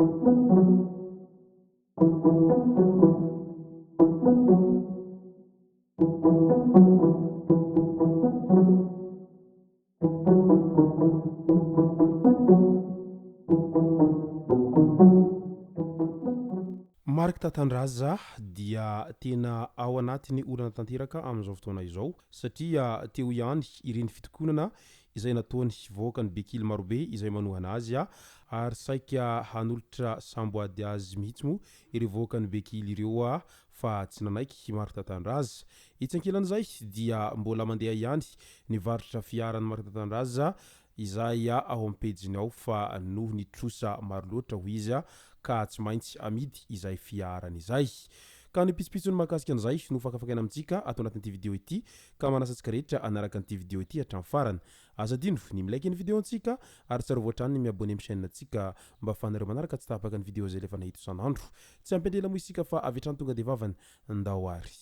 Marc Tatandraza dia tena ao anatin'ny olana tanteraka amin'izao fotoana izao satria teo ihany ireny fitokonana izay nataony vahoakan'i Bekily marobe izay manohana azy ary saika hanolotra samboady azy mihitsy moa ireo vahoakan'i Bekily ireo fa tsy nanaiky i Marc Tatandraza. Etsy ankilan'izay dia mbola mandeha ihany ny varotra fiaran'i Marc Tatandraza izay ao amin'ny pejiny ao fa noho ny trosa maro loatra hoy izy ka tsy maintsy amidy izay fiarany izay. Ka ny pitsopitsony mahakasika an'izay no fakafakaina amintsika ato anatin'ity video ity ka manasa antsika rehetra hanaraka an'ity video ity hatramin'ny farany. Aza adino ny mi-like ny video antsika ary tsarovy hatrany ny mi-abonner amin'ny chaîne antsika mba afahanareo manaraka tsy tapaka ny video izay alefanay eto isan'andro. Tsy ampy andrela moa isika fa avy hatrany tonga dia vavany. Ndao ary.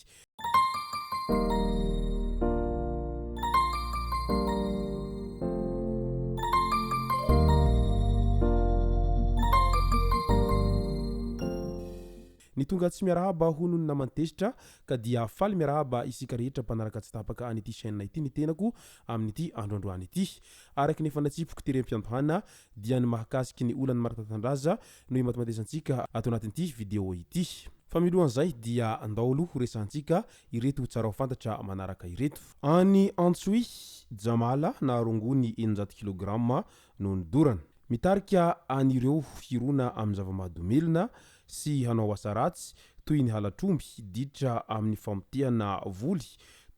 Ny tonga tsy miarahaba hono ny naman'i Tezitra ka dia faly miarahaba isika rehetra mpanaraka tsy tapaka an'ity chaîne ity ny tenako amin'ity andro androany ity. Araka ny efa natsipiko tery am-piandohana dia ny mahakasiky ny olan'i Marc Tatandraza no imatimatesantsika ato anatin'ity vidéo ity. Fa milohan'izay dia andao aloha ho resahantsika ireto tsara ho fantatra manaraka ireto. Any Antsohihy, Jamala na rongony 600 kilograma no nodorana. Mitarika an'ireo hirona amin'ny zava-mahadomelina sy hanao asa ratsy toy ny halatr'omby ditra amin'ny famotehana voly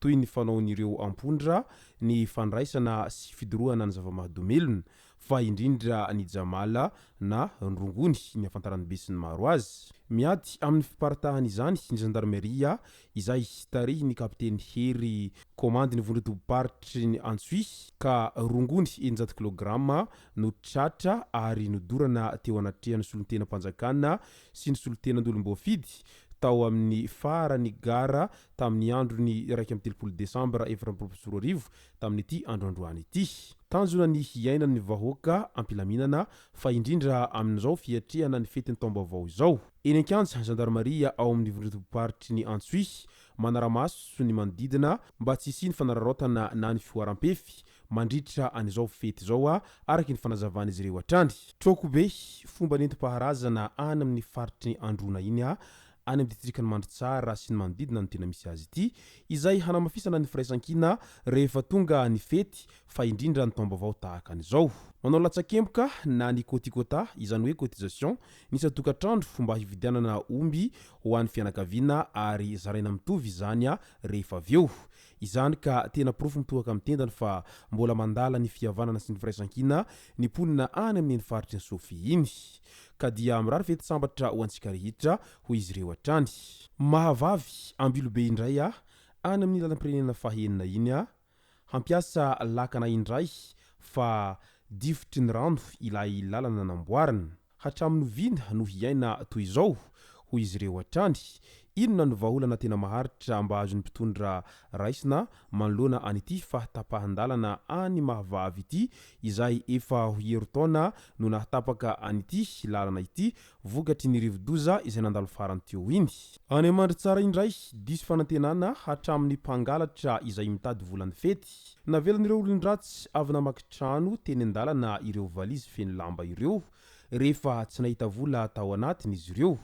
toy ny fanaon'ireo ampondra ny fandraisana sy fidorohana ny zava-mahadomelina fa indrindra ny jamala na rongony ny ahafantaran'ny besinimaro azy. Miady amin'ny fiparitahan' izany ny zandarmeria izay tarihin'ny kapiteny Hery komandin'ny vondron-tobim-paritry ny Antsohihy ka rongony 600 kilograma no tratra ary nodorana teo anatrehan'ny solontenam-panjakana sy ny solontenan'olom-boafidy tao amin'ny faran'ny gara tamin'ny andron'ny 31 desambra 2024 tamin'ity andro androany ity. Tanjona ny hiainan'ny vahoaka am-pilaminana fa indrindra amin'izao fiatrehana ny fetin'ny taom-baovao izao. Eny an-kianja zandarimaria ao amin'ny vondron-tobim-paritry ny Antsohihy, manara-maso ny manodidina mba tsy hisian'ny fanararaotana na ny fihoaram-pefy mandritra an'izao fety izao araka ny fanazavan'izy ireo hatrany. Troko be, fomba nentim-paharazana any amin'ny faritry ny Androna iny any amin'ny distrikan'i Mandritsara sy ny manodidina no tena misy azy ity, izay hanamafisana ny firaisankina rehefa tonga ny fety fa indrindra ny taom-baovao tahaka an'izao. Manao latsakemboka na ny kôtikôta, izany hoe cotisation, ny isan-tokantrano mba hividianana omby ho an'ny fianakaviana ary zaraina mitovy izany rehefa avy eo. Izany ka tena porofo mitohaka amin'ny tendany fa mbola mandala ny fihavanana sy ny firaisankina ny mponina any amin'iny faritry ny Sofia iny. Ka dia mirary fety sambatra ho antsika rehetra, hoy izy ireo hatrany. Mahavavy Ambilobe indray aho any amin'ny lalam-pirenena fahenina iny aho hampiasa lakana indray fa difotry ny rano ilay lalana namboarina. Hatramin'ny oviana no hiaina toy izao? hoy izy ireo hatrany. Inona no vahaolana tena maharitra mba azon'ny mpitondra raisina manoloana an'ity fahatapahan-dalana any Mahavavy ity izay efa ho herintaona no nahatapaka an'ity lalana ity vokatry ny rivodoza izay nandalo farany teo iny. Any Mandritsara indray, diso fanantenana hatramin'ny mpangalatra izay mitady volan'ny fety. Navelan'ireo olon-dratsy avy namaky trano teny an-dalana ireo valizy feno lamba ireo rehefa tsy nahita vola tao anatiny izy ireo.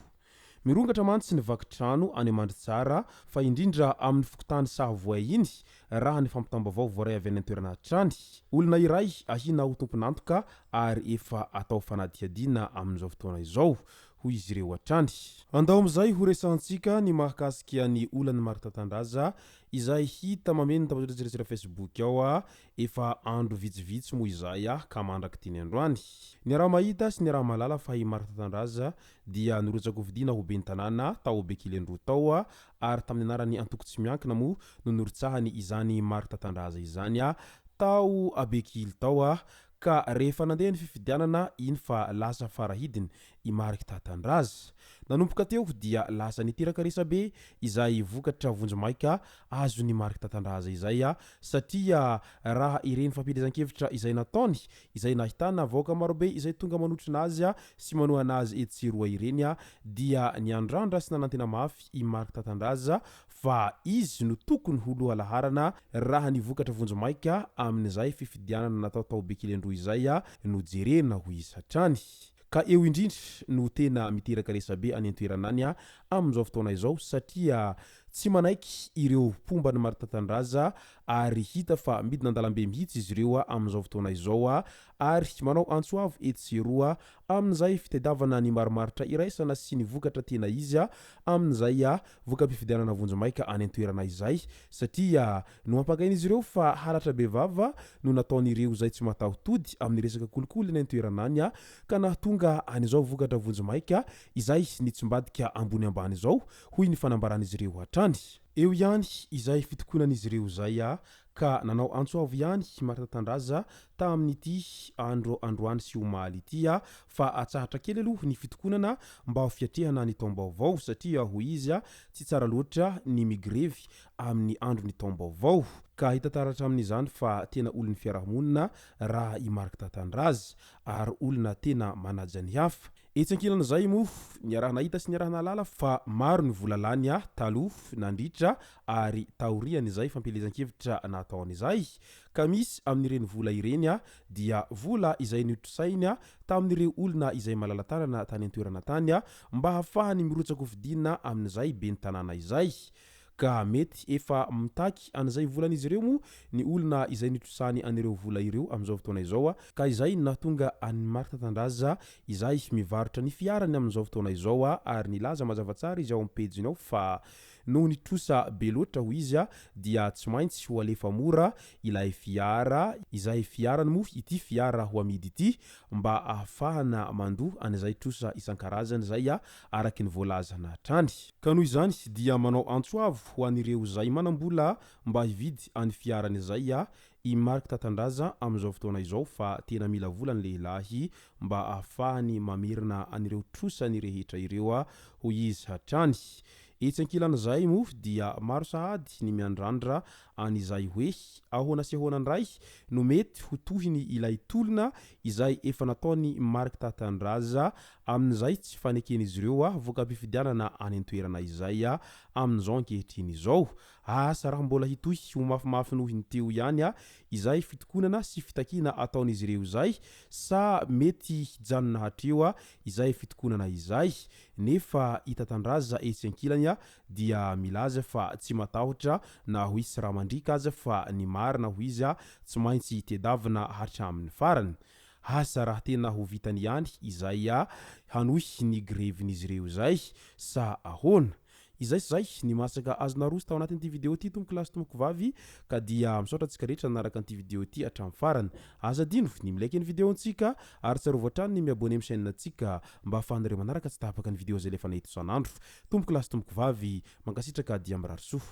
Mirongatra mantsy ny vaky trano any Mandritsara fa indrindra amin'ny fokontany Sahavoay iny raha ny fampitam-baovao voaray avy any an-toerana hatrany. Olona iray ahiana ho tompon'antoka ary efa atao fanadihadiana amin'izao fotoana izao, hoy izy ireo hatrany. Andao amin'izay horesahantsika ny mahakasika ny olan'i Marc Tatandraza izay hita mameno ny tambajotran-tserasera Facebook ao efa andro vitsivitsy moa izay ka mandrak'ity androany. Niaraha-mahita sy niaraha-mahalala fa i Marc Tatandraza dia norotsa-kofidina ho ben'ny tanàna tao Bekilendroa tao ary tamin'ny anaran'ny antoko tsy miankina moa no norotsahany izany Marc Tatandraza izany tao Bekily tao. Ka rehefa nandeha ny fifidianana, iny fa lasa farahidiny i Marc Tatandraza. Nanomboka teo dia lasa niteraka resabe izay vokatra vonjimaika azon'i Marc Tatandraza izay satria raha ireny fampielezan-kevitra izay nataony izay nahitana vahoaka marobe izay tonga manotrona azy sy manohana azy etsy sy eroa ireny dia niandrandra sy nanantena mafy i Marc Tatandraza fa izy no tokony ho lohalaharana raha ny vokatra vonjimaika amin'izay fifidianana natao tao Bekilendroa izay no jerena, hoy izy hatrany. Ka eo indrindra no tena miteraka resabe any an-toerana any amin'izao fotoana izao satria tsy manaiky ireo mpomba an'i Marc Tatandraza ary hita fa midina an-dalambe mihitsy izy ireo amin'izao fotoana izao ary manao antso avo etsy sy eroa amin'izay fitadiavana ny marimaritra iraisana sy ny vokatra tena izy amin'izay voka-pifidianana vonjimaika any an-toerana izay satria nohampagain'izy ireo fa halatra bevava no nataon'ireo izay tsy mataho-tody amin'ny resaka kolikoly any an-toerana any ka nahatonga an'izao vokatra vonjimaika izay nitsimbadika ambony ambany izao, hoy ny fanambaran'izy ireo hatrany. Eo ihany izay fitokonan'izy ireo izay ka nanao antso avo ihany i Martha Tandraza tamin'ity andro androany sy omaly ity fa atsahatra kely aloha ny fitokonana mba ho fiatrehana ny taom-baovao satria hoy izy tsy tsara loatra ny migrevy amin'ny andron'ny taom-baovao. Ka hita taratra amin'izany fa tena olon'ny fiarahamonina raha i Marc Tatandraza ary olona tena manaja ny hafa. Etsy ankilan'izay moa, niaraha-nahita sy niaraha-nahalala fa maro ny vola lany taloha, nandritra ary taorian'izay fampielezan-kevitra nataony izay, ka misy amin'ireny vola ireny dia vola izay notrosainy tamin'ireo olona izay malala-tanana tany an-toerana tany mba hahafahany mirotsa-kofidina amin'izay ben'ny tanàna izay. Ka mety efa mitaky an'izay volan'izy ireo moa ny olona izay nitrosany an'ireo vola ireo amin'izao fotoana izao ka izay no nahatonga an'i Marc Tatandraza izay mivarotra ny fiarany amin'izao fotoana izao ary nilaza mazava tsara izy ao amin'ny pejiny ao fa noho ny trosa be loatra hoy izy dia tsy maintsy ho alefa mora ilay fiara izay fiarany moa ity fiara ho amidy ity mba ahafahana mandoa an'izay trosa isan-karazany izay araka ny voalazana hatrany. Ka noho izany dia manao antso avo ho an'ireo izay manam-bola mba hividy any fiarany izay i Marc Tatandraza amin'izao fotoana izao fa tena mila vola ny lehilahy mba ahafahany mamerina an'ireo trosany rehetra ireo hoy izy hatrany. Etsy ankilan'izay moa dia maro sahady ny miandrandra an'izay hoe ahoana sy ahoana indray no mety ho tohiny ilay tolona izay efa nataon'i Marc Tatandraza amin'izay tsy faneken'izy ireo voka-pifidianana any an-toerana izay amin'izao ankehitriny izao. Asa raha mbola hitohy ho mafimafy noho ny teo ihany izay fitokonana sy fitakiana ataon'izy ireo izay sa mety hijanona hatreo izay fitokonana izay nefa i Tatandraza etsy ankilany dia milaza fa tsy matahotra na ho hisy ra mandriaka aza fa ny marina hoy izy tsy maintsy tedavina hatramin'ny farany. Asa raha tena ho vitany ihany izay hanohy ny grevin'izy ireo izay sa ahoana? Izay sy izay ny masaka azo naroso tao anatin'ity video ity tompoko lahy sy tompoko vavy ka dia misaotra antsika rehetra nanaraka an'ity video ity hatramin'ny farany. Aza adino ny mi-like ny video ntsika ary tsarovy hatrany ny mi-abonner amin'ny chaîne ntsika mba ahafahanareo manaraka tsy tapaka ny video izay alefanay eto isan'andro. Tompoko lahy sy tompoko vavy, mankasitraka dia mirary soa.